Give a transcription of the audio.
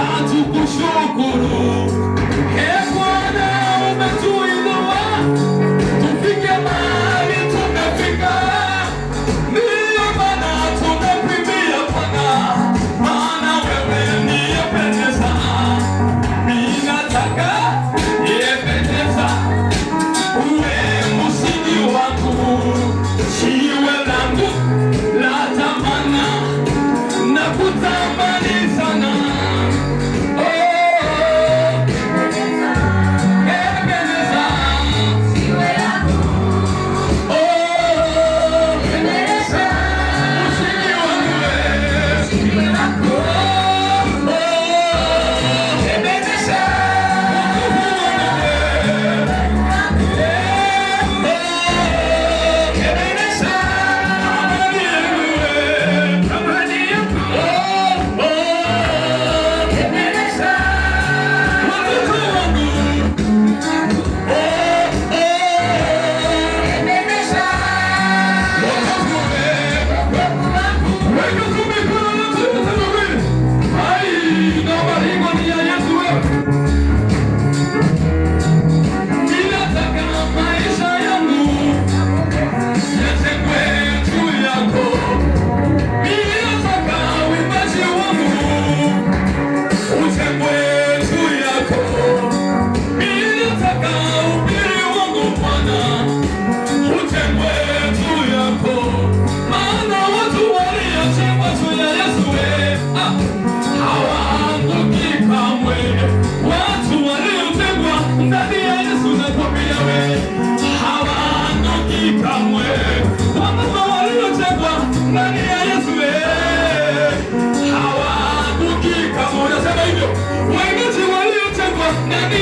Tukushukuru. E Bwana, umetuinua tufike mahali tumefika. Ndiyo maana tunakuimbia Bwana, maana wewe ndiye pendeza. Mimi nataka Ebeneza, uwe msingi wangu, jiwe langu la thamani, nakutamani sana. Oh, Ebeneza, oh, Ebeneza, msingi wangu wewe. Oh, oh, Ebeneza, wokovu wangu wewe. Oh, Ebeneza, amani yangu wewe. Oh, oh, Ebeneza, watoto wangu. Oh, oh, Ebeneza, wokovu wewe. Weka tu mikono yote yote miwili. Ai, naomba ringo ni ya Yesu wewe. Ninataka maisha yangu yajengwe juu yako. Ninataka uimbaji wangu ujengwe juu yako. Ninataka ubiri wangu Bwana ujengwe juu yako. Maana watu waliojengwa juu ya Yesu we, hawaanguki kamwe. Watu waliojengwa ndani ya Yesu nakwambia we, hawaanguki kamwe. Wamama waliojengwa ndani ya Yesu we, hawaanguki kamwe. Unasema hivyo, waimbaji waliojengwa ndani